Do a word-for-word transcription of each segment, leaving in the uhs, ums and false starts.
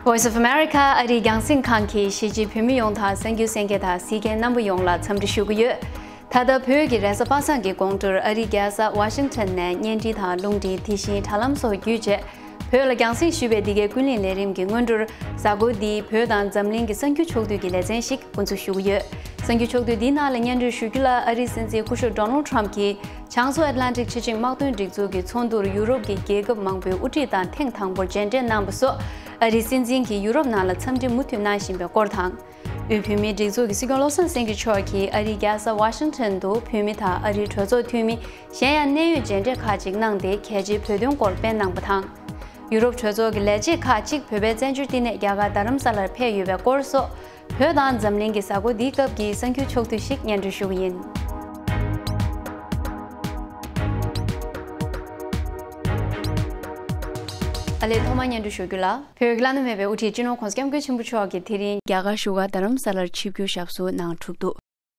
Voice of America ཨ་རིའི་རྒྱང་སྲིང་ཁང་གིས་གཞིས་བྱེས་བོད་མི་ཡོངས་དང་གསར་འགྱུར་གསན་མཁན་དང་གཟིགས་མཁན་རྣམ་པ་ཡོངས་ལ་འཚམས་འདྲི་ཞུ་གི་ཡོད། ད་ལྟ་བོད་ཀྱི་རེས་གཟའ་པ་སངས་ཀྱི་དགོང་དྲོར་ཨ་རིའི་རྒྱལ་ས་ཝ་ཤིང་ཊོན་ནས་བརྙན་འཕྲིན་དང་རླུང་འཕྲིན་དེ་བཞིན་དྲ་ལམ་སོགས་བརྒྱུད་བྱས། བོད་ལ་རྒྱང་སྲིང་ཞུས་པའི་འདི་གའི་ཀུན་གླེང་ལས་རིམ་གྱི་སྔོན་འགྲོར། གཟའ་འཁོར་འདིའི་བོད་དང་འཛམ་གླིང་གི་གསར་འགྱུར་ཕྱོགས་བསྡུས་ཀྱི་ལེ་ཚན་ཞིག་འགོ་འཛུགས་ཞུ་གི་ཡོད། གསར་འགྱུར་ཕྱོགས་བསྡུས་འདིའི་ནང་ལ་སྙན་སྒྲོན་ཞུ་རྒྱུ་ལ། ཨ་རིའི་སྲིད་འཛིན་སྐུ་ཞབས་Donald Trump གྱིས་བྱང་མཚོ་ཨེཊ་ལན་ཊིག་ཕྱི་ཆིངས་དམག་དོན་སྒྲིག་འཛུགས་ཀྱི་ཚོགས་འདུར་ཡུ་རོབ་ཀྱི་རྒྱལ་ཁབ་མང་པོའི་དབུ་ཁྲིད་དང་ཐེངས་དང་པོར་མཇལ་འཕྲད་གནང་བ་སོགས། ཨ་རིའི་སྲིད་འཛིན་གྱིས་ཡུ་རོབ་ནང་ལ་འཚམས་འདྲི་མུ་མཐུད་གནང་བཞིན་པའི་སྐོར་དང་། དབུས་བོད་མིའི་སྒྲིག་འཛུགས་ཀྱི་སྲིད་སྐྱོང་བློ་བཟང་སེང་གེ་མཆོག་གིས་ཨ་རིའི་རྒྱལ་ས་ཝ་ཤིང་ཊོན་དུ་བོད་མི་དང་ཨ་རིའི་གྲོས་ཚོགས་འཐུས་མི། གཞན་ཡང་གནད་ཡོད་མཇལ་འཕྲད་ཁག་ཅིག་གནང་སྟེ། གལ་ཆེའི་བོད་དོན་སྐོར་སྤེལ་གནང་བ་དང་། ཡུ་རོབ་གྲོས་ཚོགས་ཀྱི་ལས་བྱེད་ཁག་ཅིག་བོད་པའི་བཙན་བྱོལ་བསྟི་གནས་རྒྱ་གར་རྡ་རམ་ས་ལར་ཕེབས་ཡོད་པའི་སྐོར་སོགས། བོད་དང་འཛམ་གླིང་གི་གཟའ་འཁོར་འདིའི་སྐབས་ཀྱི་གསར་འགྱུར་ཕྱོགས་བསྡུས་ཤིག་སྙན་སྒྲོན་ཞུ་གི་ཡིན། ཨ་ལས། ཐོག་མར་སྙན་སྒྲོན་ཞུ་རྒྱུ་ལ། བོད་ཀྱི་བླ་ན་མེད་པའི་དབུ་ཁྲིད་སྤྱི་ནོར་༸གོང་ས་༸སྐྱབས་མགོན་ཆེན་པོ་མཆོག་གིས་དེ་རིང་རྒྱ་གར་བཞུགས་སྒར་རྡ་རམ་ས་ལར་ཆིབས་བསྒྱུར་ཞབས་སོར་གནང་གྲུབ་འདུག་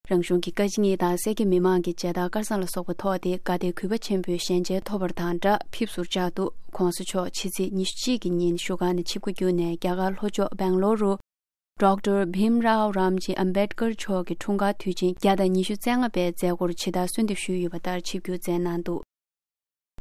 རང་གཞུང་གི་བཀའ་སྤྱི་གཉིས་དང་སེར་སྐྱ་མི་མང་གི་མཇལ་དར་དཀར་གསང་ལ་སོགས་པ་ཐོགས་ཏེ། དགའ་དད་གུས་པ་ཆེན་པོས་ཞལ་མཇལ་ཐོབ་པར་དང་སྦྲགས་ཕེབས་བསུར་བཅར་འདུག ༸གོང་ས་མཆོག་ཕྱི་ཚེས་ཉི་ཤུ་གཅིག་གི་ཉིན་བཞུགས་སྒར་ནས་ཆིབས་ཁ་བསྒྱུར་ནས། རྒྱ་གར་ལྷོ་ཕྱོགས་སྦེང་ལོར་རུ་Doctor Bhimrao Ramji Ambedkar མཆོག་གི་འཁྲུངས་སྐར་དུས་ཆེན་བརྒྱ་དང་ཉི་ཤུ་རྩ་ལྔ་པའི་མཛད་སྒོར་ཇི་ལྟར་གསོལ་འདེབས་ཞུས་ཡོད་པ་ལྟར་ཆིབས་བསྒྱུར་མཛད་གནང་འདུག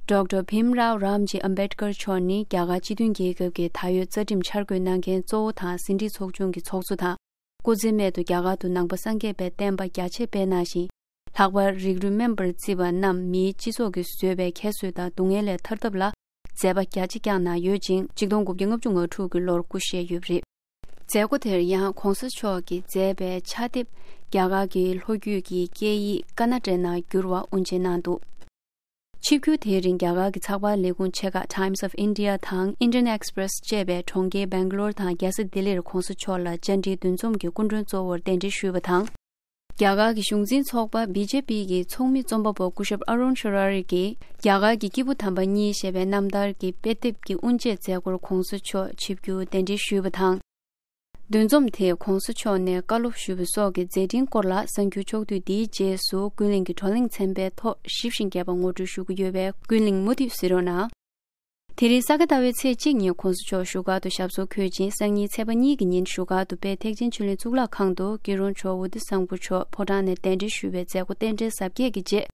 Doctor Bhimrao Ramji Ambedkar མཆོག་ནི་རྒྱ་གར་སྤྱི་མཐུན་རྒྱལ་ཁབ་ཀྱི་ད་ཡོད་རྩ་ཁྲིམས་འཆར་འགོད་གནང་མཁན་གཙོ་བོ་དང་། ཟིན་བྲིས་ཚོགས་ཆུང་གི་ཚོགས་གཙོ་དང་། སྐུ་ཚེ་སྨད་དུ་རྒྱ་གར་དུ་ནང་པ་སངས་རྒྱས་པའི་བསྟན་པ་རྒྱ་ཆེ་སྤེལ་གནང་ཞིང་། ལྷག་པར་རིགས་རུས་སྨན་པར་བརྩིས་པ་རྣམས་མིའི་སྤྱི་ཚོགས་ཀྱིས་བཟོས་པའི་ཁྱད་གསོད་དང་སྡུག་བསྔལ་ལས་ཐར་ཐབས་ལ་མཛད་པ་རྒྱ་ཆེ་བསྐྱངས་གནང་ཡོད་ཅིང་། ཆིག་སྟོང་དགུ་བརྒྱ་ལྔ་བཅུ་ང་དྲུག་གི་ལོར་སྐུ་གཤེགས་ཡོད་པ་རེད། མཛད་སྒོ་དེར་ཡང་༸གོང་ས་མཆོག་གིས་མཛད་པའི་ཕྱག་དེབ། རྒྱ་གར་གྱི་ལྷོ་རྒྱུད་ཀྱི་སྐད་ཡིག་ཀ་ན་ཏྲའི་ནང་བསྒྱུར་བ་དབུ་འབྱེད་གནང་འདུག་ཆིབས་བསྒྱུར་དེའི་རིང་རྒྱ་གར་གྱི་ཚགས་པར་ལས་ཁུངས་ཆེ་ཁག་Times of India དང་Indian Express བཅས་པའི་གྲོང་ཁྱེར་སྦེང་ལོར་དང་རྒྱལ་ས་ལྡི་ལིར་༸གོང་ས་མཆོག་ལ་བཅར་འདྲིའི་འདུ་འཛོམས་ཀྱི་སྐུ་མགྲོན་གཙོ་བོར་གདན་འདྲེན་ཞུས་པ་དང་། རྒྱ་གར་གྱི་གཞུང་འཛིན་ཚོགས་པ་བི་ཇེ་པི་གི་ཚོགས་མི་རྩོམ་པ་པོ་སྐུ་ཞབས་ཨ་རུན་ཤ་ར་རི་གིས་རྒྱ་གར་གྱི་སྐྱེས་བུ་དམ་པ་གཉིས་ཞེས་པའི་རྣམ་ཐར་གྱི་དཔེ་དེབ་ཀྱི་དབུ་འབྱེད་མཛད་སྒོར་༸གོང་ས་མཆོག་ཆིབས་བསྒྱུར་གདན་འདྲེན་ཞུས་པ་དང་། འདུ་འཛོམས་དེས་༸གོང་ས་མཆོག་ནས་བཀའ་སློབ་ཞུས་པ་སོགས་ཀྱི་མཛད་འཕྲིན་སྐོར་ལ་གསར་འགྱུར་ཕྱོགས་བསྡུས་འདིའི་རྗེས་སུ་ཀུན་གླེང་གི་བགྲོ་གླེང་ཚན་པའི་ཐོག་ཞིབ་ཞིང་རྒྱས་པ་ངོ་སྤྲོད་ཞུ་གི་ཡོད་པས་ཀུན་གླེང་མུ་མཐུད་གཟིགས་རོགས་གནང་། དེ་རིང་ས་ག་ཟླ་བའི་ཚེས་གཅིག་ཉིན་༸གོང་ས་མཆོག་བཞུགས་སྒར་དུ་ཞབས་སོར་འཁོད་ཅིང་། སང་ཉིན་ཚེས་པ་གཉིས་ཀྱི་ཉིན་བཞུགས་སྒར་དུ་དཔལ་ཐེག་ཆེན་ཆོས་གླིང་གཙུག་ལག་ཁང་དུ་སྐྱིད་གྲོང་མཆོག་འུ་དུམ་སངས་ཕོ་མཆོག་ཕོ་བྲང་ནས་གདན་འདྲེན་ཞུས་པའི་མཛད་སྒོ་རྟེན་འབྲེལ་གཟབ་རྒྱས་ཀྱི་རྗེས།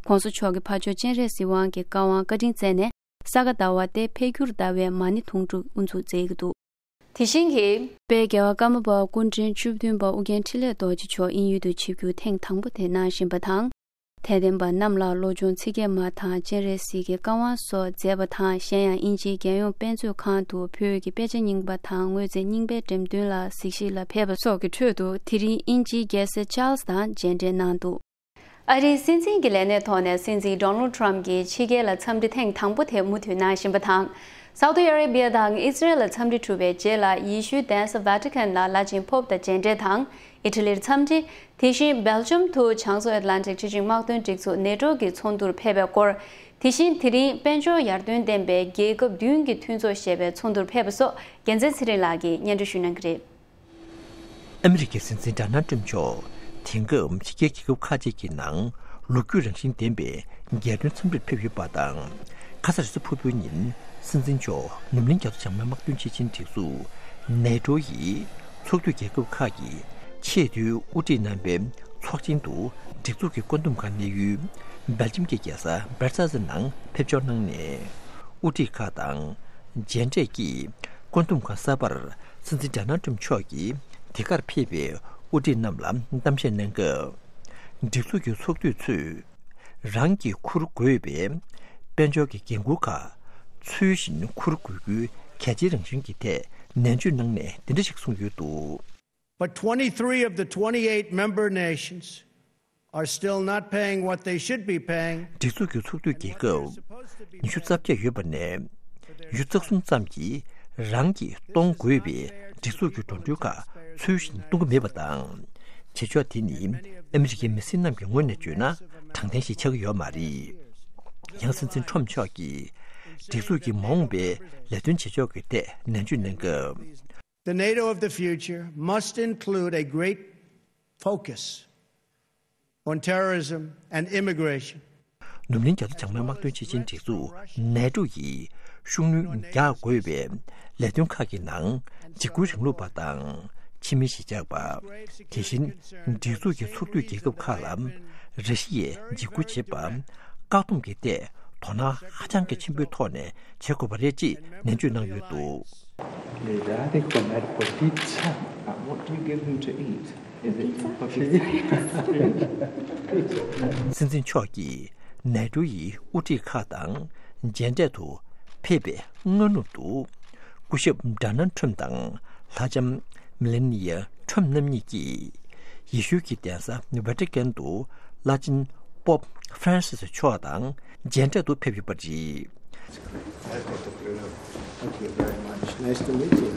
༸གོང་ས་མཆོག་གི་ཕ་ཇོ་སྤྱན་རས་གཟིགས་དབང་གིས་བཀའ་དབང་བཀའ་དྲིན་སྩལ་ནས། ས་ག་ཟླ་བ་སྟེ་འཕེལ་འགྱུར་ཟླ་བའི་མ་ཎི་དུང་སྒྲུག་དབུ་འཛུགས་མཛད་ཀྱི་འདུག་དེ་བཞིན་གྱི། དཔལ་རྒྱལ་བ་ཀརྨ་པ་སྐུ་ཕྲེང་བཅུ་བདུན་པ་ཨུ་རྒྱན་འཕྲིན་ལས་རྡོ་རྗེ་མཆོག་དབྱིན་ཡུལ་དུ་ཆིབས་བསྒྱུར་ཐེངས་དང་པོ་དེ་གནང་བཞིན་པ་དང་། དད་ལྡན་པ་རྣམས་ལ་བློ་སྦྱོང་ཚིག་བརྒྱད་མ་དང་སྤྱན་རས་གཟིགས་ཀྱི་བཀའ་དབང་སོགས་མཛད་པ་དང་། གཞན་ཡང་དབྱིན་ཇིའི་རྒྱལ་ཡོངས་དཔེ་མཛོད་ཁང་དུ་བོད་ཀྱི་དཔེ་ཆ་རྙིང་པ་དང་དངོས་རྫས་རྙིང་པའི་འགྲེམས་སྟོན་ལ་གཟིགས་ཞིབ་ལ་ཕེབས་པ་སོགས་ཀྱི་ཁྲོད་དུ། དེ་རིང་དབྱིན་ཇིའི་རྒྱལ་སྲས་ཆཱལ་སི་དང་མཇལ་འཕྲད་གནང་འདུག་ཨ་རིའི་སྲིད་འཛིན་གྱི་ལས་གནས་ཐོག་ནས་སྲིད་འཛིན་ཌོ་ནལ་ཌི་ཊརམ་ཕི་གྱིས་ཕྱི་རྒྱལ་ལ་འཚམས་འདྲི་ཐེངས་དང་པོ་དེ་མུ་མཐུད་གནང་བཞིན་པ་དང་། སའུ་ཏི་ཨ་རེ་བྷི་ཡ་དང་ཨི་སི་རེལ་ལ་འཚམས་འདྲི་གྲུབ་པའི་རྗེས་ལ། ཡེ་ཤུའི་གདན་ས་ཝ་ཏི་ཀན་ལ་ལ་ཆེན་ཕོབ་དང་མཇལ་འཕྲད་དང་། ཨི་ཊ་ལིར་འཚམས་འདྲི། དེ་བཞིན་སྦེལ་ཇམ་དུ་བྱང་མཚོ་ཨེཊ་ལན་ཊིག་ཕྱི་ཆིངས་དམག་དོན་སྒྲིག་འཛུགས་ནེ་ཊོ་གི་ཚོགས་འདུར་ཕེབས་པའི་སྐོར། དེ་བཞིན་དེ་རིང་དཔལ་འབྱོར་ཡར་ཐོན་ལྡན་པའི་རྒྱལ་ཁབ་བདུན་གྱི་མཐུན་ཚོགས་ཞེས་པའི་ཚོགས་འདུར་ཕེབས་པ་སོགས། རྒྱལ་མཚན་ཚེ་རིང་ལགས་ཀྱིས་སྙན་སྒྲོན་ཞུ་གནང་གི་རེད། ཨ་མི་རི་ཀའི་སྲིད་འཛིན་ཌོ་ནལ་ཌི་ཊརམ་ཕི་མཆོག་དེང་སྐབས་ཕྱི་རྒྱལ་རྒྱལ་ཁབ་ཁག་ཅིག་གི་ནང་ལོ་རྒྱུས་རང་བཞིན་ལྡན་པའི་རྒྱལ་དོན་འཚམས་འདྲིར་ཕེབས་ཡོད་པ་དང་། ཁ་ས་རེས་གཟའ་ཕུར་བུའི་ཉིན་སྲིད་འཛིན་མཆོག་ནུབ་གླིང་རྒྱ་མཚོ་བྱང་མའི་དམག་དོན་ཆེ་ཆེན་སྒྲིག་འཛུགས་ནེ་ཊོ་ཡི་ཚོགས་འཐུས་རྒྱལ་ཁབ་ཁག་གི་ཆེས་མཐོའི་དབུ་ཁྲིད་རྣམ་པའི་ཚོགས་ཆེན་དུ་སྒྲིག་འཛུགས་ཀྱི་བཀོད་འདོམས་ཁང་གནས་ཡུལ་སྦེལ་ཇམ་གྱི་རྒྱལ་ས་སྦར་སེལ་སི་ནང་ཕེབས་འབྱོར་གནང་ནས། དབུ་ཁྲིད་ཁག་དང་མཇལ་འཕྲད་ཀྱིས། བཀོད་འདོམས་ཁང་གསར་པར་སྲིད་འཛིན་ཌོ་ནལ་ཌི་ཊརམ་ཕི་མཆོག་གིས་དེ་གར་ཕེབས་པའི་དབུ་ཁྲིད་རྣམས་ལ་གཏམ་བཤད་གནང་སྐབས། སྒྲིག་འཛུགས་ཀྱི་ཚོགས་འཐུས་ཚོས་རང་གིས་འཁུར་དགོས་པའི་དཔལ་འབྱོར་གྱི་འགན་འཁུར་ཁག་ཚུལ་བཞིན་འཁུར་དགོས་རྒྱུའི་གལ་ཆེའི་རང་བཞིན་གྱི་ཐད་ནན་བརྗོད་གནང་ནས་འདི་འདྲ་ཞིག་གསུངས་ཡོད་འདུག But twenty-three of the twenty-eight member nations are still not paying what they should be paying. སྒྲིག་འཛུགས་ཀྱི་ཚོགས་འཐུས་རྒྱལ་ཁབ་ཉི་ཤུ་རྩ་བརྒྱད་ཡོད་པ་ནས། ཉི་ཤུ་རྩ་གསུམ་ཙམ་གྱིས་རང་གིས་གཏོང་དགོས་པའི་སྒྲིག་འཛུགས་ཀྱི་འགྲོ་གྲོན་ཁག་ཚུལ་བཞིན་གཏོང་གི་མེད་པ་དང་། བྱེད་ཕྱོགས་དེ་ནི་ཨ་མི་རི་ཀའི་མི་སེར་རྣམས་ཀྱི་ངོས་ནས་བརྗོད་ན་དྲང་བདེན་ཞིག་ཆགས་ཀྱི་ཡོད་མ་རེད། ཡང་སྲིད་འཛིན་ཊརམ་ཕི་མཆོག་གིས་སྒྲིག་འཛུགས་ཀྱི་མ་འོངས་པའི་ལས་དོན་བྱེད་ཕྱོགས་ཀྱི་ཐད་ནན་བརྗོད་གནང་སྐབས། The NATO of the future must include a great focus on terrorism and immigration. ནུབ་གླིང་རྒྱ་མཚོ་བྱང་མའི་དམག་དོན་སྤྱི་ཆིངས་སྒྲིག་འཛུགས་ནེ་ཏོ་ཡིས་ཤུགས་སྣོན་རྒྱག་དགོས་པའི་ལས་དོན་ཁག་གི་ནང་འཇིགས་སྐུལ་རིང་ལུགས་པ་དང་ཕྱི་མི་གཞིས་ཆགས་པ། དེ་བཞིན་སྒྲིག་འཛུགས་ཀྱི་ཚོགས་འཐུས་རྒྱལ་ཁབ་ཁག་ལ་ར་ཤི་ཡས་འཇིགས་སྐུལ་བྱེད་པ་བཀག་སྡོམ་གྱི་ཐད་དོ་སྣང་ཧ་ཅང་གི་ཆེན་པོའི་ཐོག་ནས་བྱེད་དགོས་པ་རེད་ཅེས་ནན་བརྗོད་གནང་ཡོད་འདུག Le dà di comer por pizza. Ma what do you give him to eat? Is it for pizza? སྲིད་འཛིན་མཆོག་གིས་ནེ་ཏོ་ཡི་དབུ་ཁྲིད་ཁག་དང་མཇལ་འཕྲད་དུ་ཕེབས་པའི་སྔ་ནུབ་ཏུ། སྐུ་ཞབས་ཌོ་ནལ་ཁྲམ་དང་ལྷ་ལྕམ་མེ་ལེ་ནི་ཡ་ཁྲམ་རྣམ་གཉིས་ཀྱིས་ཡེ་ཤུ་གི་གདན་ས་ཝེ་ཏི་ཀན་དུ་བླ་ཆེན་པོབ་ཧྥ་རན་སིས་མཆོག་དང་མཇལ་འཕྲད་དུ་ཕེབས་ཡོད་པ་རེད། Nice to meet you.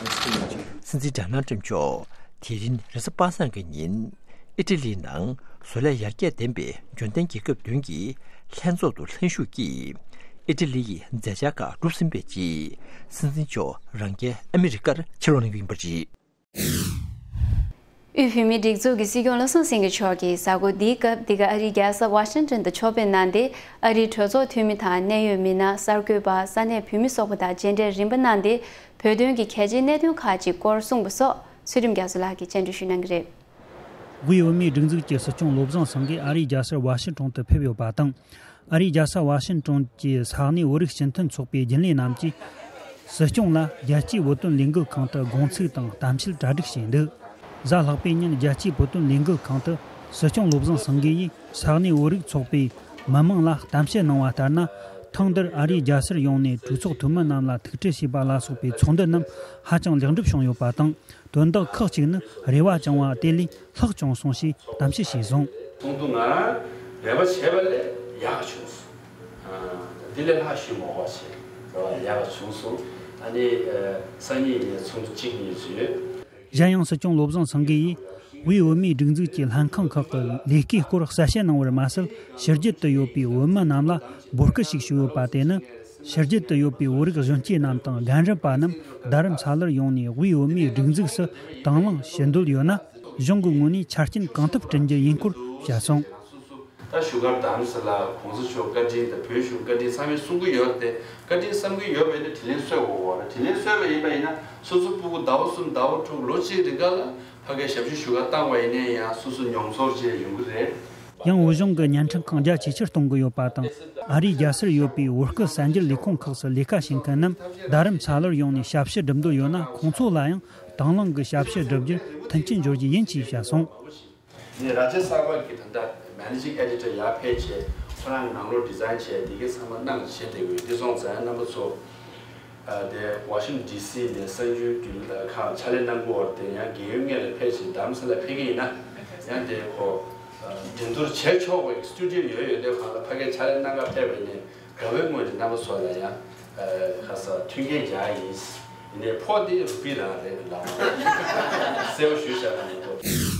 Nice to meet you. སྲིད་འཛིན་ཌོ་ནལ་ཁྲམ་མཆོག་དེ་རིང་རེས་གཟའ་པ་སངས་ཀྱི་ཉིན་ཨི་ཊ་ལིའི་ནང་བཟོ་ལས་ཡར་རྒྱས་ལྡན་པའི་འབྱོར་ལྡན་རྒྱལ་ཁབ་བདུན་གྱི་ལྷན་ཚོགས་སུ་ལྷན་ཞུགས་ཀྱིས་ཨི་ཊ་ལི་ཡི་མཛད་འཆར་ཁག་གྲུབ་ཟིན་པའི་རྗེས། སྲིད་འཛིན་མཆོག་རང་རྒྱལ་ཨ་མི་རི་ཀར་ཕྱིར་ལོག་གནང་རྒྱུ་ཡིན་པ་རེད། དབུས་བོད་མིའི་སྒྲིག་འཛུགས་ཀྱི་སྲིད་སྐྱོང་བློ་བཟང་སེང་གེ་མཆོག་གིས་གཟའ་འཁོར་འདིའི་སྐབས་འདི་ག་ཨ་རིའི་རྒྱལ་ས་ཝ་ཤིང་ཊོན་དུ་ཕྱོགས་ཕེབས་གནང་སྟེ། ཨ་རིའི་གྲོས་ཚོགས་འཐུས་མི་དང་གནད་ཡོད་མི་སྣ། གསར་འགོད་པ། ས་གནས་བོད་མི་སོགས་པ་དང་མཇལ་འཕྲད་རིམ་པ་གནང་སྟེ། བོད་དོན་གྱི་གལ་ཆེའི་གནད་དོན་ཁག་ཅིག་སྐོར་གསུངས་པ་སོགས་ཚུལ་ཁྲིམས་རྒྱ་མཚོ་ལགས་ཀྱིས་སྙན་སྒྲོན་ཞུ་གནང་གི་རེད། དབུས་བོད་མིའི་སྒྲིག་འཛུགས་ཀྱི་སྲིད་སྐྱོང་བློ་བཟང་སེང་གེ་ཨ་རིའི་རྒྱལ་ས་ཝ་ཤིང་ཊོན་དུ་ཕེབས་ཡོད་པ་དང་། ཨ་རིའི་རྒྱལ་ས་ཝ་ཤིང་ཊོན་གྱི་ས་གནས་བོད་རིགས་སྤྱི་མཐུན་ཚོགས་པའི་རྒྱུན་ལས་རྣམས་ཀྱིས། སྲིད་སྐྱོང་ལ་རྒྱལ་སྤྱིའི་བོད་དོན་ལས་འགུལ་ཁང་དུ་དགོངས་ཚིག་དང་གཏམ་བཤད་གྲ་སྒྲིག་བྱས་འདུག་གཟའ་ལྷག་པའི་ཉིན་རྒྱལ་སྤྱིའི་བོད་དོན་ལས་འགུལ་ཁང་དུ་སྲིད་སྐྱོང་བློ་བཟང་སེང་གེ་ཡིས་ས་གནས་བོད་རིགས་ཚོགས་པའི་མི་མང་ལ་གཏམ་བཤད་གནང་བ་ལྟར་ན། ཐེངས་འདིར་ཨ་རིའི་རྒྱལ་སར་ཡོང་ནས་གྲོས་ཚོགས་འཐུས་མི་རྣམས་ལ་ཐུག་འཕྲད་བྱས་པ་ལ་སོགས་པའི་ཚོགས་འདུ་རྣམས་ཧ་ཅང་ལེགས་འགྲུབ་བྱུང་ཡོད་པ་དང་། དོན་དག་ཁག་ཅིག་ནི་རེ་བ་བཅངས་པ་དེ་ལས་ལྷག་བྱུང་སོང་ཞེས་གཏམ་བཤད་བྱས་སོང་། ཚོགས་འདུ་ནང་རེ་བ་བྱས་པ་ལས་ཡག་བྱུང་སོང་། ཨ། འདི་ལས་ལྷག་ཞུ་མ་དགོས་པ་བྱས་རེ་བ་ཡག་བྱུང་སོང་། ཨ་ནི་ཨ། སང་ཉིན་ནས་ཚོགས་འདུ་གཅིག་གཉིས་བཟོས། གཞན་ཡང་སྲིད་སྐྱོང་བློ་བཟང་སེང་གེ་ཡིས་དབུས་བོད་མིའི་སྒྲིག་འཛུགས་ཀྱི་ལྷན་ཁང་ཁག་གི་ལས་ཀའི་སྐོར་གསལ་བཤད་གནང་བར་མ་ཟད། ཕྱི་རྒྱལ་དུ་ཡོད་པའི་བོད་མི་རྣམས་ལ་འབོད་སྐུལ་ཞིག་ཞུས་ཡོད་པ་དེ་ནི། ཕྱི་རྒྱལ་དུ་ཡོད་པའི་བོད་རིགས་གཞོན་སྐྱེས་རྣམས་དང་རྒན་རབས་པ་རྣམས་རྡ་རམ་ས་ལར་ཡོང་ནས་དབུས་བོད་མིའི་སྒྲིག་འཛུགས་སུ་དང་བླངས་ཞུ་འདོད་ཡོད་ན། གཞུང་གི་ངོས་ནས་ཆ་རྐྱེན་གང་ཐུབ་བསྐྲུན་རྒྱུ་ཡིན་སྐོར་བཤད་སོང་། ད་བཞུགས་སྒར་རྡ་རམ་ས་ལ་གོང་ས་མཆོག་བཀའ་དྲིན་དང་བོད་གཞུང་བཀའ་དྲིན་ཚང་མས་གསུང་གི་ཡོད་རེད་དེ། བཀའ་དྲིན་བསམ་གྱི་ཡོད་པ་ཡིན་ན་དྲིན་ལན་གསོ་དགོས་པ་རེད། དྲིན་ལན་གསོས་པ་ཡིན་པ་ཡིན་ན་སོ་སོ་སྤུ་གུ་ཟླ་བ་གསུམ་ཟླ་བ་དྲུག་ལོ་གཅིག་རིང་ག་ལ་ཕ་གིར་ཞབས་ཞུ་ཞུ་ག་བཏང་བ་ཡིན་ནའི་ཡང་སོ་སོ་མྱོང་ཚོར་བཅས་ཡོང་གི་རེད། ཡང་བོད་གཞུང་གི་བརྙན་འཕྲིན་ཁང་རྒྱ་ཇེ་ཆེར་གཏོང་གི་ཡོད་པ་དང་། ཨ་རིའི་རྒྱལ་སར་ཡོད་པའི་བོད་སྐད་གསར་འགྱུར་ལས་ཁུངས་ཁག་སུ་ལས་ཀ་བྱེད་མཁན་རྣམས་རྡ་རམ་ས་ལར་ཡོང་ནས་ཞབས་ཞུ་སྒྲུབ་འདོད་ཡོད་ན། ཁོང་ཚོ་ལ་ཡང་དང་བླངས་ཀྱིས་ཞབས་ཞུ་སྒྲུབ་རྒྱུར་མཐུན་རྐྱེན་སྦྱོར་རྒྱུ་ཡིན་ཞེས་བཤད་སོང་། ནས་རཱ་ཇ་སར་བར་གྱི་ད་ལྟ་Managing Editor ཡར་ཕེབས་བྱས། ཁོ་རང་ནང་ལོགས་ཌི་ཛའིན་བྱས། འདི་གའི་ཚང་མ་གནང་བྱས་བསྡད་ཡོད། འདི་སོང་ཙང་རྣམ་པ་ཚོ། ཨ། དེ་ཝ་ཤིང་ཊོན་ཌི་སི་ནས་གསར་འགྱུར་བརྒྱུད་ལམ་ཁག་ཕྱག་ལས་གནང་གི་ཡོད་རེད་དེ། ཡང་རྒས་ཡོལ་སྔོན་ལ་ཕེབས་བྱས་རྡ་རམ་ས་ལ་ཕེབས་ཀྱི་ཡིན་ན། ཡང་དེ་ཁོ་འགྲན་བསྡུར་བྱེད་ཆོག་པའི་སི་ཊུ་ཌི་ཡོ་ཡོད་ཡོད་དེ། ཁོ་རང་ལ་ཕ་གིར་ཕྱག་ལས་གནང་ག་ཕེབས་པ་ཡིན་ནའི་དགའ་བའི་ངོས་ནས་རྣམ་པ་ཚོ་ལ་ཡང་ཁ་ས་མཐུན་རྐྱེན་སྦྱར་ཡིན། ཡིན་ནའི་ཕོགས་དེ་རུ་པི་རང་རེད་ལ། གསལ་པོ་ཞུས་བཞག་ག་མི་དགོས།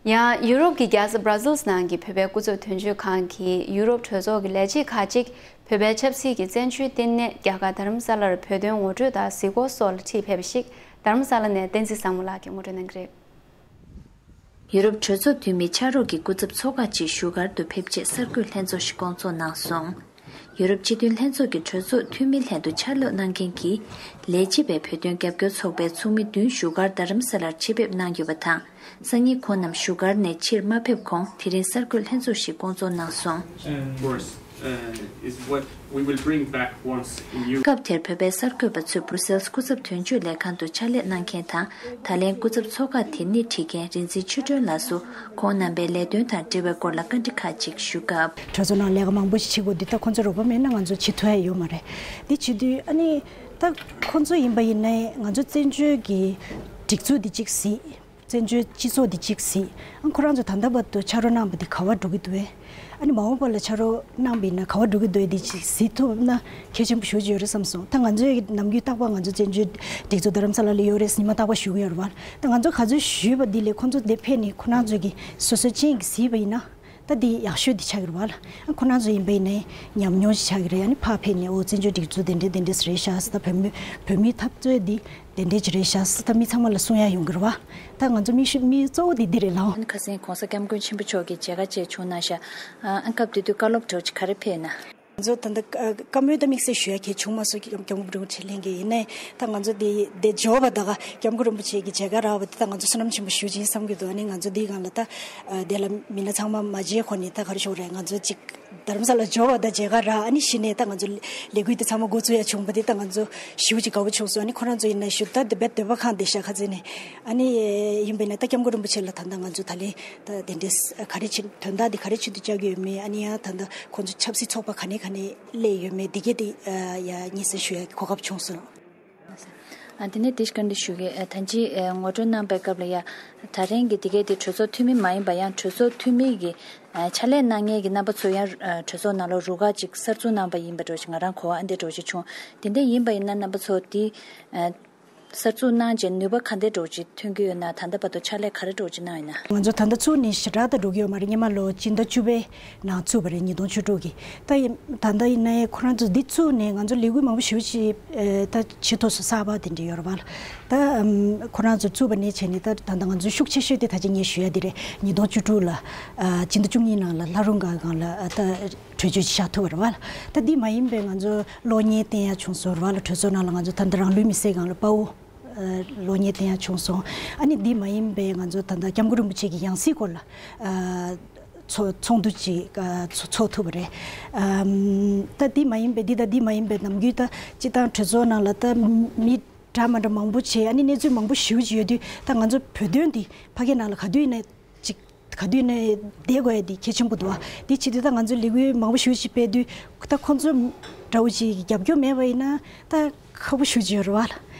ཡང་ཡུ་རོབ་ཀྱི་རྒྱལ་ས་Brussels ནང་གི་བོད་པའི་སྐུ་ཚབ་དོན་གཅོད་ཁང་གིས་ཡུ་རོབ་གྲོས་ཚོགས་ཀྱི་ལས་བྱེད་ཁག་ཅིག་བོད་པའི་ཆབ་སྲིད་ཀྱི་བཙན་བྱོལ་བསྟི་གནས་རྒྱ་གར་རྡ་རམ་ས་ལར་བོད་དོན་ངོ་སྤྲོད་དང་གཟིགས་སྐོར་སོགས་ལ་ཁྲིད་ཕེབས་པ་ཞིག་རྡ་རམ་ས་ལ་ནས་བསྟན་འཛིན་བཟང་མོ་ལགས་ཀྱིས་ངོ་སྤྲོད་གནང་གི་རེད། ཡུ་རོབ་གྲོས་ཚོགས་འཐུས་མི་ཕྱག་རོགས་ཀྱི་སྐུ་ཚབ་ཚོགས་ཁག་ཅིག་བཞུགས་སྒར་དུ་ཕེབས་རྗེས་གསར་འགོད་ལྷན་ཚོགས་ཤིག་བསྐོང་ཚོགས་གནང་སོང་། ཡུ་རོབ་སྤྱི་མཐུན་ལྷན་ཚོགས་ཀྱི་གྲོས་ཚོགས་འཐུས་མི་ལྷན་དུ་ཕྱག་ལོག་གནང་མཁན་གྱི་ལས་བྱེད་པའི་བོད་དོན་རྒྱབ་སྐྱོར་ཚོགས་པའི་ཚོགས་མི་བདུན་བཞུགས་སྒར་རྡ་རམ་ས་ལར་ཆེད་ཕེབས་གནང་ཡོད་པ་དང་། སང་ཉིན་ཁོང་རྣམས་བཞུགས་སྒར་ནས་ཕྱིར་མ་ཕེབས་གོང་དེ་རིང་གསར་འགོད་ལྷན་ཚོགས་ཤིག་བསྐོང་ཚོགས་གནང་སོང་། Of course, uh, is what we will bring back once in Europe. སྐབས་དེར་བོད་པའི་གསར་འགོད་པ་ཚོས་Brussels སྐུ་ཚབ་དོན་གཅོད་ལས་ཁང་དུ་ཕྱག་ལས་གནང་མཁན་དང་། ད་ལན་སྐུ་ཚབ་ཚོགས་ཁག་དེ་སྣེ་ཁྲིད་མཁན་རིག་འཛིན་ཆོས་སྒྲོན་ལགས་སུ་ཁོང་རྣམ་པའི་ལས་དོན་དང་འབྲེལ་བའི་སྐོར་ལ་བཀའ་འདྲི་ཁག་ཅིག་ཞུས་སྐབས། གྲོས་ཚོགས་ནང་ལས་ཀ་མང་པོ་ཞིག་བྱེད་དགོས་འདུག་ད་ཁོང་ཚོའི་རོགས་པ་མེད་ན་ང་ཚོ་བྱེད་ཐུབ་ཡ་ཡོད་མ་རེད། འདི་བྱེད་དུས་ཨ་ནི་ད་ཁོང་ཚོ་ཡིན་པ་ཡིན་ནའི་ང་ཚོ་བཙན་བྱོལ་གྱི་སྒྲིག་འཛུགས་འདི་གཅིག་གཟིགས། བཙན་བྱོལ་སྤྱི་ཚོགས་འདི་གཅིག་གཟིགས། ཨ་ཁོ་རང་ཚོ་ད་ལྟ་བར་དུ་ཕྱག་རོགས་གནང་བ་འདི་ག་བར་འགྲོ་གི་འདུག་བས། ཨ་ནི་མ་འོངས་པ་ལ་ཕྱག་རོགས་གནང་བ་ཡིན་ན་ག་བར་འགྲོ་གི་འདུག་བས། འདི་གཅིག་གཟིགས་ཐུབ་ན་གལ་ཆེན་པོ་ཞེ་པོ་ཅིག་ཡོད་རེད་བསམ་སོང་། ད་ང་ཚོའི་ནམ་རྒྱུན་རྟག་པར་ང་ཚོ་བཙན་བྱོལ་སྒྲིག་འཛུགས་རྡ་རམ་ས་ལ་ལ་ཡོད་རེད་ཟེར་ཉི་མ་རྟག་པར་ཞུ་གི་ཡོད་རེད་བ། ད་ང་ཚོ་ག་ཚོད་ཞུས་པ་འདི་ལས་ཁོང་ཚོ་འདིར་ཕེབས་ནས་ཁོ་རང་ཚོས་ཀྱི་སོ་སོའི་ཅིག་གཟིགས་པ་ཡིན་ན། ད་འདི་ཡག་ཤོས་འདི་ཆགས་ཀྱི་རེད་བ་ལ། ཁོ་རང་ཚོ་ཡིན་པ་ཡིན་ནའི་ཉམས་མྱོང་ཞིག་ཆགས་ཀྱི་རེད། ཨ་ནི་ཕར་ཕེབས་ནས་ཨོ་བཙན་བྱོལ་སྒྲིག་འཛུགས་དེ་འདྲས་དེ་འདྲས་རེད་ཤག་ཟེར། ད་བོད་མི་བོད་མིའི་འཐབ་རྩོད་འདི་དེ་འདྲས་ཅིག་རེད་ཤག་ཟེར། ད་མི་ཚང་མ་ལ་གསུང་ཡ་ཡོང་གི་རེད་བ། ད་ང་ཚོ་མི་ཤི་མི་གཙོ་བོ་དེ་འདི་རེད་ལགས། ཨ་ནི་ཁ་སང་གོང་ས་སྐྱབས་མགོན་ཆེན་པོ་མཆོག་གིས་མཇལ་ཁ་བཅས་བྱུང་གནང་ཤག་ཨ་ཨ་སྐབས་དེ་དུས་བཀའ་སློབ་གྲོགས་ཅིག་ག་རེ་ཕེབས་ན། ང་ཚོ་ད་ལྟ་བཀའ་མོལ་དང་དམིགས་བསལ་ཞུ་ཡ་གལ་བྱུང་མ་སོང་། སྐྱབས་སྐྱབས་མགོན་རིན་པོ་ཆེ་ལྷན་རྒྱས་ཡིན་ནའི་ད་ང་ཚོ་དེ་དེ་འབྱོར་བ་ད་ག་སྐྱབས་མགོན་རིན་པོ་ཆེ་གི་མཇལ་ཁ་རག་པ་དེ་ད་ང་ཚོ་བསོད་ནམས་ཆེན་པོ་ཞེ་པོ་ཅིག་ཡིན་བསམ་གྱི་འདུག་ཨ་ནི་ང་ཚོ་འདིའི་སྒང་ལ་ད་དེ་ལ་མི་སྣ་ཚང་མ་མ་མཇལ་གོང་ནས་ད་ག་རེ་ཞུ་དགོས་རེད། ང་ཚོ་གཅིག་རྡ་རམ་ས་ལ་འབྱོར་བ་ད་མཇལ་ཁ་རག་ཨ་ནི་གཞི་ནས་ད་ང་ཚོ་ལས་འགུལ་དེ་ཚང་མ་འགོ་བཙུགས་ཡ་བྱུང་བ་དེ་ད་ང་ཚོ་ཞེ་པོ་ཅིག་དགའ་པོ་བྱུང་སོང་། ཨ་ནི་ཁོ་རང་ཚོ་ཡིན་ན་ཞུ་ད་དེ་བེད་སྡོད་པ་ཁང་བསྡད་ཤག་ཁ་ཚན་ནས། ཨ་ནི་ཡིན་པ་ཡིན་ན་ད་སྐྱབས་མགོན་རིན་པོ་ཆེ་ལ་ད་ལྟ་ང་ཚོ་ད་ལན་ད་དེ་འདྲས་ག་རེ་བྱེད་དོན་དག་འདི་ག་རེ་བྱེད་དུ་བཅར་གྱི་ཡོད་མེད། ཨ་ནི་ཡང་ད་ལྟ་ཁོང་ཚོ་ཆབ་སྲིད་ཚོགས་པ་ག་ནས་ག་ནས་སླེབས་ཡོད་མེད་འདི་གས་དེ་ཡ་སྙན་སེང་ཞུ་ཡ་གོ་སྐབས་བྱུང་སོང་། ཨ་དེ་ནས་དེ་ག་འདྲ་ཞུ་གི་ཨ་ད་ཅི་ཨ་ངོ་སྤྲོད་གནང་པའི་སྐབས་ལ་ཡ་ད་རེས་ཀྱི་འདི་གས་དེ་གྲོས་ཚོགས་འཐུས་མི་མ་ཡིན་པ་ཡང་གྲོས་ཚོགས་འཐུས་མི་གི་ཨ་ཕྱག་ལས་གནང་མཁན་གྱི་རྣམ་པ་ཚོ་ཡང་ཨ་གྲོས་ཚོགས་ནང་ལ་རུ་ཁག་ཅིག་གསར་འཛུགས་གནང་པ་ཡིན་པ་འདྲ་ཞིག་ང་རང་གོ་བ་ཨ་འདྲ་འདྲ་ཞིག་བྱུང་། དེ་འདྲ་ཡིན་པ་ཡིན་ན་རྣམ་པ་ཚོ་དེ་ཨ། གསར་འཛུགས་གནང་རྗེས་ནུས་པ་ག་འདྲ་འདྲ་ཅིག་ཐོན་གྱི་ཡོད་ན། ད་ལྟ་བར་དུ་ཕྱག་ལས་ག་རེ་འདྲ་ཅིག་གནང་ཡོད་ན། ང་ཚོ་ད་ལྟ་ཚུགས་ནས་ཞེ་དྲག་ད་འགྲོ་གི་ཡོད་མ་རེད། སྔོན་མ་ལོ་སྤྱི་ཟླ་བཅུ་པའི་ནང་ཚུགས་པ་རེད། ཉིས་སྟོང་བཅུ་དྲུག་གི། ད་ཡིན་ད་ལྟ་ཡིན་ནའི་ཁོ་རང་ཚོ་འདི་ཚུགས་ནས་ང་ཚོ་ལས་འགུལ་མང་པོ་ཞེ་པོ་ཅིག་ཨེ་ད་བྱེད་ཐུབ་སོང་། གསར་པ་དེ་འདྲ་ཡོད་རེད་བ་ལ། ད་ཨམ་ཁོ་རང་ཚོ་ཚུགས་པ་ནས་བྱས་ནས་ད་ད་ལྟ་ང་ཚོ་ཤུགས་ཆེ་ཤོས་དེ་ད་ཅི་ངས་ཞུ་ཡ་དེ་རེད། ཉིས་སྟོང་བཅུ་དྲུག་ལ་ཨ་སྤྱི་ཟླ་བཅུ་གཉིས་ནང་ལ་ལྷ་རུང་སྒང་སྒང་ལ་ཨ་ད། གྲོས་ཆོད་ཅིག་བཞག་ཐུབ་པ་རེད་བ་ལ། ད་འདི་མ་ཡིན་པའི་ང་ཚོ་གློག་བརྙན་བསྟན་ཡ་བྱུང་སོང་རེད་བ་ལ། གྲོས་ཚོགས་ནང་ལ་ང་ཚོ་ད་ལྟ་རང་ལུས་མེར་སྲེག་སྒང་ལ་དཔའ་བོ་ཨ་གློག་བརྙན་བསྟན་ཡ་བྱུང་སོང་། ཨ་ནི་འདི་མ་ཡིན་པའི་ང་ཚོ་ད་ལྟ་སྐྱབས་མགོན་རིན་པོ་ཆེ་གི་ཡང་སྲིད་སྐོར་ལ་ཨ་ཚོགས་ཚོགས་འདུ་ཅིག་ཨ་ཚོགས་ཚོགས་ཐུབ་པ་རེད། ཨམ་ད་འདི་མ་ཡིན་པའི་འདི་ད་འདི་མ་ཡིན་པའི་ནམ་རྒྱུན་ད་སྤྱི་བཏང་གྲོས་ཚོགས་ནང་ལ་ད་མི་འདྲ་མ་འདྲ་མང་པོ་བྱས། ཨ་ནི་གནས་ཚུལ་མང་པོ་ཞེ་པོ་ཅིག་ཡོད་དུས་ད་ང་ཚོ་བོད་དོན་འདི་ཕ་གི་ནང་ལ་ག་དུས་ཡིན་ན། ཅིག་ག་དུས་ནས་བསྡད་དགོས་ཡ་དེ་གལ་ཆེན་པོ་འདུག་ཨ། དེ་བྱེད་དུས་ད་ང་ཚོ་ལས་འགུལ་མང་པོ་ཞེ་པོ་ཅིག་སྤེལ་དུས་ད་ཁོང་ཚོ་འདྲ་བོ་ཅིག་རྒྱབ་སྐྱོར་མེད་པ་ཡིན་ན་ད་ཁག་པོ་ཞེ་པོ་ཅིག་ཡོད་རེད་བ་ལ།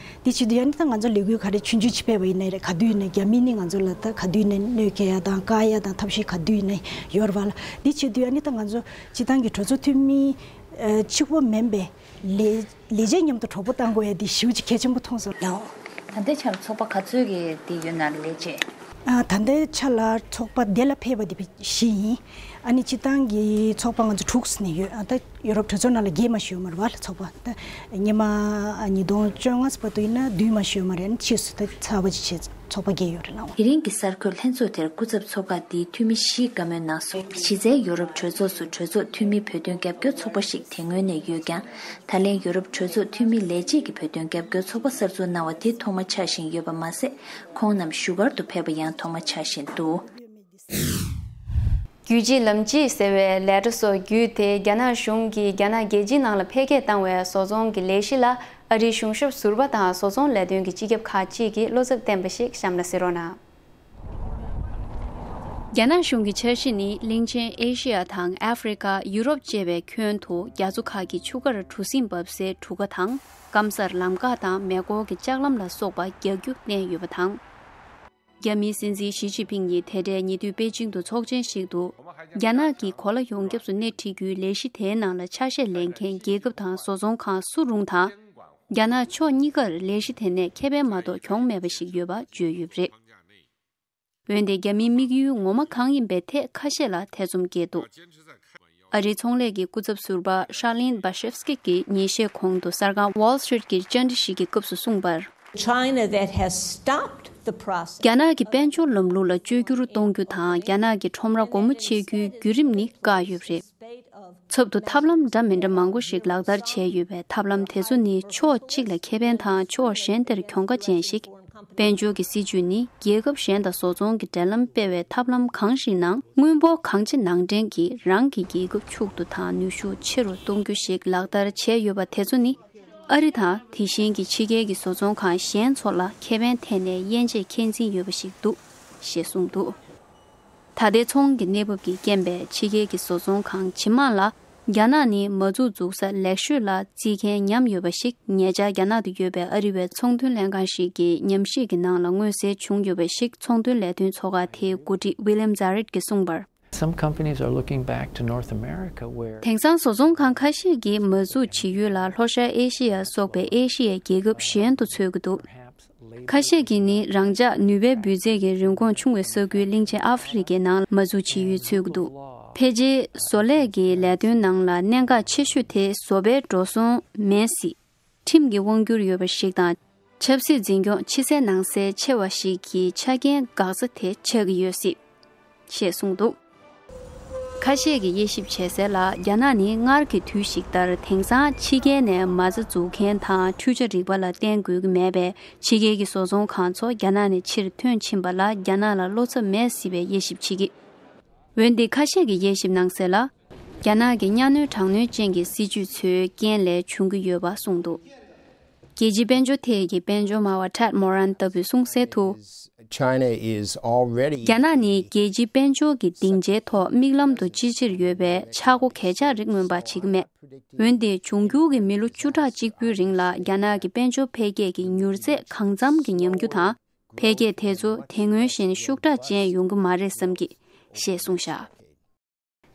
དེ་བྱེད་དུས་ཡང་ད་ང་ཚོ་ལས་འགུལ་ག་རེ་ཆུང་ཆུང་ཅིག་སྤེལ་བ་ཡིན་ན་རེད། ག་དུས་ཡིན་ན་རྒྱ་མི་ནི་ང་ཚོ་ལ་ད་ག་དུས་ཡིན་ན་གནོད་སྐྱེལ་ཡ་དང་བཀག་ཡ་དང་ཐབས་ཤེས་ག་དུས་ཡིན་ན་ཡོད་རེད་བ་ལ། དེ་བྱེད་དུས་ཡང་ད་ང་ཚོ་སྤྱི་བཏང་གི་གྲོས་ཚོགས་འཐུས་མི་ཨ་གཅིག་པོ་མིན་པའི་ལས། ལས་བྱེད་མཉམ་དུ་གྲོགས་པོ་བཏང་དགོས་ཡ་དེ་ཞེ་པོ་ཅིག་གལ་ཆེན་པོ་མཐོང་སོང་། ལགས། ད་ལྟའི་ཆར་ཚོགས་པ་ག་ཚོད་ཀྱི་དེ་ཡོད་ན་ལས་བྱེད། ཨ་ད་ལྟའི་ཆ་ལ་ཚོགས་པ་འདི་ལ་ཕེབས་པ་དེ་བཞི་ཡིན། ཨ་ནི་སྤྱི་བཏང་གི་ཚོགས་པ་ང་ཚོ་དྲུག་ནས་ཡོད། ཨ་ད་ཡུ་རོབ་གྲོས་ཚོགས་ནང་ལ་བརྒྱད་མ་ཞིག་ཡོད་མ་རེད་བ་ལ། ཚོགས་པ་ད་སྔོན་མ་ཉིས་སྟོང་བཅོ་ལྔ་བར་དུ་ཡིན་ན་བདུན་མ་ཞིག་ཡོད་མ་རེད། ཨ་ནི་ཕྱིས་སུ་ད་ཚར་བ་ཅིག་བྱས། ཚོགས་པ་བརྒྱད་ཡོད་རེད་ལགས། དེ་རིང་གི་གསར་འགོད་ལྷན་ཚོགས་དེར་སྐུ་ཚབ་ཚོགས་ཁག་འདིའི་འཐུས་མི་བཞིས་བཀའ་མོལ་གནང་སོང་། གཞི་རྩའི་ཡོ་རོབ་གྲོས་ཚོགས་སུ་གྲོས་ཚོགས་འཐུས་མི་བོད་དོན་རྒྱབ་སྐྱོར་ཚོགས་པ་ཞིག་དེ་སྔོན་ནས་ཡོད་ཀྱང་། ད་ལན་ཡོ་རོབ་གྲོས་ཚོགས་འཐུས་མི་ལས་བྱེད་ཀྱི་བོད་དོན་རྒྱབ་སྐྱོར་ཚོགས་པ་གསར་འཛུགས་གནང་བ་དེ་ཐོག་མ་ཆགས་བཞིན་ཡོད་པ་མ་ཟད། ཁོང་རྣམས་བཞུགས་སྒར་དུ་ཕེབས་པ་ཡང་ཐོག་མ་ཆགས་བཞིན་འདུག། རྒྱུད་གཅིག་ལམ་གཅིག་ཟེར་བའི་ལས་གྲྭ་སོགས་བརྒྱུད་དེ་རྒྱ་ནག་གཞུང་གིས་རྒྱ་ནག་རྒྱལ་སྤྱིའི་ནང་ལ་འཕེལ་རྒྱས་བཏང་བའི་བཟོ་ཚོང་གི་ལས་གཞི་ལ་ཨ་རིའི་གཞུང་ཞབས་ཟུར་པ་དང་བཟོ་ཚོང་ལས་དོན་གྱི་སྤྱི་ཁྱབ་ཁག་ཅིག་གིས་བློ་འཚབ་བསྟན་པ་ཞིག་གཤམ་ལ་གཟིགས་རོགས་གནང་། རྒྱ་ནག་གཞུང་གི་འཆར་གཞི་ནི་གླིང་ཆེན་ཨེ་ཤེ་ཡ་དང་ཨ་ཧྥེ་རི་ཀ། ཡུ་རོབ་བཅས་པའི་ཁྱོན་དུ་རྒྱ་མཚོ་ཁག་གི་ཆུ་ཁར་གྲུ་གཟིངས་འབབ་སའི་གྲུ་ཁ་དང་། སྐམ་སར་ལམ་འགག་དང་མེ་འཁོར་གྱི་ལྕགས་ལམ་ལ་སོགས་པ་རྒྱག་རྒྱུ་བསྟན་ཡོད་པ་དང་། རྒྱ་མིའི་སྲིད་འཛིན་ཞི་ཅིན་ཕིང་ཡིས་དེ་འབྲེལ་ཉེ་དུས་པེ་ཅིང་དུ་ཚོགས་ཆེན་ཞིག་ཏུ། རྒྱ་ནག་གིས་གོ་ལ་ཡོངས་ཁྱབ་སུ་སྣེ་ཁྲིད་རྒྱུའི་ལས་གཞི་དེའི་ནང་ལ་ཆ་ཤས་ལེན་མཁན་རྒྱལ་ཁབ་དང་བཟོ་ཚོང་ཁང་སུ་རུང་དང་། རྒྱ་ནག་ཕྱོགས་གཉིས་ཀར་ལས་གཞི་དེ་ནས་ཁེ་ཕན་མ་གཏོགས་གྱོང་མེད་པ་ཞིག་ཡོད་པ་བརྗོད་ཡོད་པ་རེད། འོན་ཏེ་རྒྱ་མིའི་དམིགས་ཡུལ་ངོ་མ་གང་ཡིན་པའི་ཐད་ཁ་ཤས་ལ་ཐེ་ཚོམ་སྐྱེས་འདུག། ཨ་རིའི་ཚོང་ལས་ཀྱི་སྐུ་ཚབ་ཟུར་པ་ཤར་ལིན་བྷ་ཤེབ་སྐི་གིས་ཉིན་ཤས་གོང་དུ་གསར་ཁང་Wall Street གྱི་བཅར་འདྲི་ཞིག་གི་སྐབས་སུ་གསུངས་པར། China that has stopped the process. རྒྱ་ནག་གིས་དཔལ་འབྱོར་ལམ་ལུགས་ལ་བཅོས་བསྒྱུར་གཏོང་རྒྱུ་དང་། རྒྱ་ནག་གི་ཁྲོམ་ར་སྒོ་མོ་ཕྱེ་རྒྱུའི་བརྒྱུད་རིམ་ནི་བཀག་ཡོད་པ་རེད། ཚབ་ཏུ་ཐབས་ལམ་འདྲ་མི་འདྲ་མང་པོ་ཞིག་ལག་བསྟར་བྱས་ཡོད་པས། ཐབས་ལམ་དེ་ཚོ་ནི་ཕྱོགས་གཅིག་ལ་ཁེ་ཕན་དང་ཕྱོགས་གཞན་དེར་གྱོང་ཁ་ཅན་ཞིག། དཔལ་འབྱོར་གྱི་སྲིད་ཇུས་ནི་རྒྱལ་ཁབ་གཞན་དང་བཟོ་ཚོང་གི་འབྲེལ་ལམ་སྤེལ་བའི་ཐབས་ལམ་གང་ཞིག་ནང་། དངུལ་འབོར་གང་ཆེ་ནང་འདྲེན་གྱིས་རང་གི་རྒྱལ་ཁབ་ཕྱུག་ཏུ་དང་ནུས་ཤུགས་ཆེ་རུ་གཏོང་རྒྱུ་ཞིག་ལག་བསྟར་བྱས་ཡོད་པ་དེ་ཚོ་ནི། ཨ་རི་དང་དེ་བཞིན་གྱི་ཕྱི་རྒྱལ་གྱི་བཟོ་ཚོང་ཁང་གཞན་ཚོ་ལ་ཁེ་ཕན་ཐད་ནས་དབྱེ་འབྱེད་འཁྱེར་འཛིན་ཡོད་པ་ཞིག་འདུག་ཞེས་གསུངས་འདུག། ད་ལྟའི་ཚོང་གི་གནས་བབ་ཀྱི་རྐྱེན་པས། ཕྱི་རྒྱལ་གྱི་བཟོ་ཚོང་ཁང་ཇི་མང་ལ་རྒྱ་ནག་ནི་མ་འཛུགས་འཛུགས་ས་ལེགས་ཤོས་ལ་བརྩི་མཁན་ཉམས་ཡོད་པ་ཞིག་ཉེ་ཆར་རྒྱ་ནག་ཏུ་ཡོད་པའི་ཨ་རི་བའི་ཚོང་དོན་ལྷན་ཁང་ཞིག་གིས་ཉམས་ཞིབ་ཀྱི་ནང་ལ་མངོན་གསལ་བྱུང་ཡོད་པ་ཞིག་ཚོང་དོན་ལས་དོན་ཚོགས་ཁག་དེའི་འགོ་ཁྲིད་ཝི་ལི་ཡམ་ཛ་རེད་ཀྱིས་གསུངས་པར། Some companies are looking back to North America, where དེང་སང་བཟོ་ཚོང་ཁང་ཁ་ཤས་ཀྱིས་མ་འཛུགས་བྱེད་ཡུལ་ལ་ལྷོ་ཤར་ཨེ་ཤེ་ཡ་སོགས་པའི་ཨེ་ཤེ་ཡའི་རྒྱལ་ཁབ་གཞན་དུ་འཚོལ་གྱི་འདུག། ཁ་ཤས་ཀྱིས་ནི་རང་འཇགས་ནུས་པའི་འབུད་རྫས་ཀྱི་རིན་གོང་ཆུང་བའི་ས་ཁུལ་གླིང་ཆེན་ཨ་ཧྥེ་རི་ཁའི་ནང་ལ་མ་འཛུགས་བྱེད་ཡུལ་འཚོལ་གྱི་འདུག་ཕལ་ཆེར་བཟོ་ལས་ཀྱི་ལས་དོན་ནང་ལ་གནད་འགག་ཆེ་ཤོས་དེ་བཟོ་པའི་འགྲོ་སོང་མེད་སྲིད། ཁྲིམས་ཀྱི་དབང་སྒྱུར་ཡོད་པ་ཞིག་དང་། ཆབ་སྲིད་འཛིན་སྐྱོང་ཕྱི་གསལ་ནང་གསལ་ཆེ་བ་ཞིག་གི་ཆ་རྐྱེན་འགག་རྩ་དེ་ཆགས་ཀྱི་ཡོད་སྲིད། ཞེས་གསུངས་འདུག་ཁ་ཤས་ཀྱིས་དབྱེ་ཞིབ་བྱེད་གསལ་ལ། རྒྱ་ནག་ནི་སྔར་གྱི་དུས་ཤིག་ལྟར་དེང་སང་ཕྱི་རྒྱལ་ནས་མ་རྩ་འཛུགས་མཁན་དང་འཕྲུལ་ཆ་རིག་པ་ལ་བརྟེན་དགོས་ཀྱི་མེད་པས། ཕྱི་རྒྱལ་གྱི་བཟོ་ཚོང་ཁང་ཚོ་རྒྱ་ནག་ནས་ཕྱིར་ཐོན་ཕྱིན་པ་ལ་རྒྱ་ནག་ལ་བློ་འཚབ་མེད་སྲིད་པའི་དབྱེ་ཞིབ་བྱེད་ཀྱི། འོན་ཏེ་ཁ་ཤས་ཀྱིས་དབྱེ་ཞིབ་གནང་གསལ་ལ། རྒྱ་ནག་གི་གཉའ་གནོན་དྲག་གནོན་ཅན་གྱི་སྲིད་ཇུས་ཚོའི་རྐྱེན་ལས་བྱུང་གི་ཡོད་པ་གསུངས་འདུག་རྒྱལ་སྤྱིའི་དཔལ་འབྱོར་ཐད་ཀྱི་དཔལ་འབྱོར་སྨྲ་བ་Tad Moran ལྟ་བུས་གསུངས་གསལ་དུ། China is already རྒྱ་ནག་ནི་རྒྱལ་སྤྱིའི་དཔལ་འབྱོར་གྱི་སྡིངས་ཆའི་ཐོག་མིག་ལམ་དུ་ཅི་ཆེར་ཡོད་པའི་ཆག་སྒོ་གས་ཆག་རིགས་མངོན་པ་བྱེད་ཀྱི་མེད། འོན་ཏེ་འབྱུང་འགྱུར་གྱི་མི་ལོ་བཅུ་ཕྲག་གཅིག་པུའི་རིང་ལ་རྒྱ་ནག་གི་དཔལ་འབྱོར་འཕེལ་རྒྱས་ཀྱི་མྱུར་ཚད་གང་འཚམ་གྱི་ཉམས་རྒྱུ་དང་། འཕེལ་རྒྱས་དེ་ཚོ་དེ་སྔོན་བཞིན་ཤུགས་དྲག་ཅན་ཡོང་གི་མ་རེད་བསམ་གི། ཞེས་གསུངས་བཞག་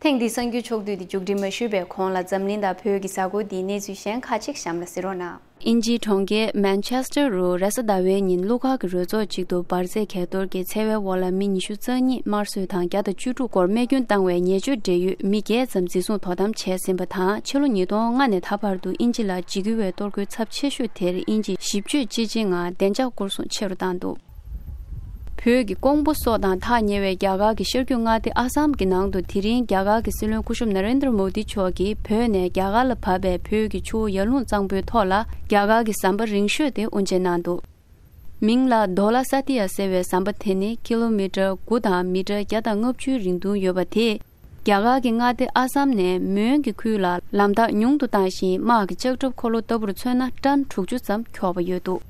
ཐེངས་འདིའི་གསར་འགྱུར་ཕྱོགས་བསྡུས་དེ་མཇུག་སྒྲིལ་མ་ཞུས་པའི་གོང་ལ་འཛམ་གླིང་དང་བོད་ཀྱི་གཟའ་འཁོར་འདིའི་གནས་ཚུལ་གཞན་ཁག་ཅིག་གཤམ་ལ་གཟིགས་རོགས་གནང་། དབྱིན་ཇིའི་གྲོང་ཁྱེར་མན་ཆེ་སི་ཊར་རུ་རེས་གཟའ་ཟླ་བའི་ཉིན་གླུ་གར་གྱི་རོལ་ཚོགས་གཅིག་ཏུ་འབར་རྫས་གས་གཏོར་གྱིས་འཚེ་བའི་འོག་ལ་མི་ཉི་ཤུ་རྩ་གཉིས་དམར་གསོད་དང་བརྒྱ་དང་བཅུ་དྲུག་སྐོར་རྨས་སྐྱོན་བཏང་བའི་ཉེས་སྤྱོད་འབྲེལ་ཡོད་མི་བརྒྱད་ཙམ་འཛིན་བཟུང་དོ་དམ་བྱས་ཟིན་པ་དང་། ཕྱི་ལོ་ཉིས་སྟོང་ལྔ་ནས་ད་བར་དུ་དབྱིན་ཇི་ལ་འཇིགས་སྐུལ་བའི་གཏོར་རྒོལ་ཚབས་ཆེ་ཤོས་དེར་དབྱིན་ཇི་ཞིབ་དཔྱོད་སྤྱི་བྱེ་ལྔ་བདེ་འཇགས་སྐོར་སྲུང་ཆེ་རུ་བཏང་འདུག་བོད་ཀྱི་ཀོང་པོ་སོགས་དང་ཐག་ཉེ་བའི་རྒྱ་གར་གྱི་ཤར་རྒྱུད་མངའ་སྡེ་ཨ་སམ་གྱི་ནང་དུ་དེ་རིང་རྒྱ་གར་གྱི་སྲིད་བློན་སྐུ་ཞབས་ན་རེན་དྲ་མོ་དི་མཆོག་གིས་བོད་ནས་རྒྱ་གར་ལ་བབས་པའི་བོད་ཀྱི་ཆུ་བོ་ཡར་ཀླུང་གཙང་པོའི་ཐོག་ལ་རྒྱ་གར་གྱི་ཟམ་པ་རིང་ཤོས་དེ་དབུ་འབྱེད་གནང་འདུག་མིང་ལ་དྷོ་ལ་ས་ཏི་ཡ་ཟེར་བའི་ཟམ་པ་དེ་ནི་ཀི་ལོ་མི་ཊར་དགུ་དང་མི་ཊར་བརྒྱ་དང་ལྔ་བཅུ་རིང་ཐུང་ཡོད་པ་དེས་རྒྱ་གར་གྱི་མངའ་སྡེ་ཨ་སམ་ནས་མོན་གྱི་ཁུལ་ལ་ལམ་ཐག་ཉུང་དུ་བཏང་ཞིང་། དམག་གི་ལྕགས་ཁྲབ་འཁོར་ལོ་ལྟ་བུར་མཚོན་ན་ཊན་དྲུག་ཅུ་ཙམ་འཁྱོག་པ་ཡོད་འདུག་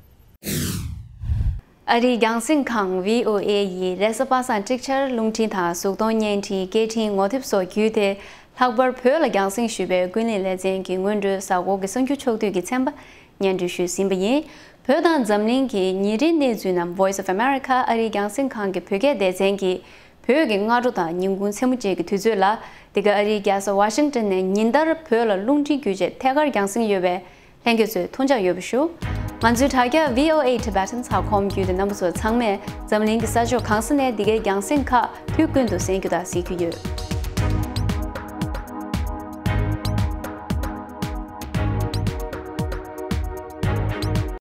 ཨ་རིའི་རྒྱང་སྲིང་ཁང་བྷི་ཨོ་ཨེ་ཡིས་རེས་གཟའ་པ་སངས་ཀྲིག་ཆར་རླུང་འཕྲིན་དང་གཟུགས་མཐོང་བརྙན་འཕྲིན། སྐད་འཕྲིན། ངོ་དེབ་སོགས་བརྒྱུད་དེ། ལྷག་པར་བོད་ལ་རྒྱང་སྲིང་ཞུས་པའི་ཀུན་གླེང་ལེ་ཚན་གྱི་སྔོན་འགྲོའི་གཟའ་འཁོར་གྱི་གསར་འགྱུར་ཕྱོགས་བསྡུས་ཀྱི་ཚན་པ་སྙན་སྒྲོན་ཞུས་ཟིན་པ་ཡིན། བོད་དང་འཛམ་གླིང་གི་ཉིན་རེའི་གནས་ཚུལ་རྣམས་Voice of America ཨ་རིའི་རྒྱང་སྲིང་ཁང་གི་བོད་སྐད་སྡེ་ཚན་གྱིས་བོད་ཀྱི་སྔ་དྲོ་དང་ཉིན་གུང་མཚན་མོ་བཅས་ཀྱི་དུས་ཚོད་ལ། འདི་ག་ཨ་རིའི་རྒྱལ་ས་ཝ་ཤིང་ཏོན་ནས་ཉིན་ལྟར་བོད་ལ་རླུང་འཕྲིན་བརྒྱུད་བྱས་ཐད་ཀར་རྒྱང་སྲིང་ཡོད་པས། ལྷན་རྒྱས་ཚོས་མཐོང་རྒྱ་ཡོད་པ་ཞུ། ང་ཚོའི་དྲ་རྒྱ་V O A Tibetans ཚ་ཁོམ་བརྒྱུད་དེ་རྣམ་པ་ཚོ་ཚང་མས་འཛམ་གླིང་གི་ས་ཕྱོགས་གང་ས་ནས་འདི་གའི་རྒྱང་སྲིང་ཁག་དུས་ཀུན་ཏུ་གསན་རྒྱུ་དང་གཟིགས་རྒྱུ་ཡོད།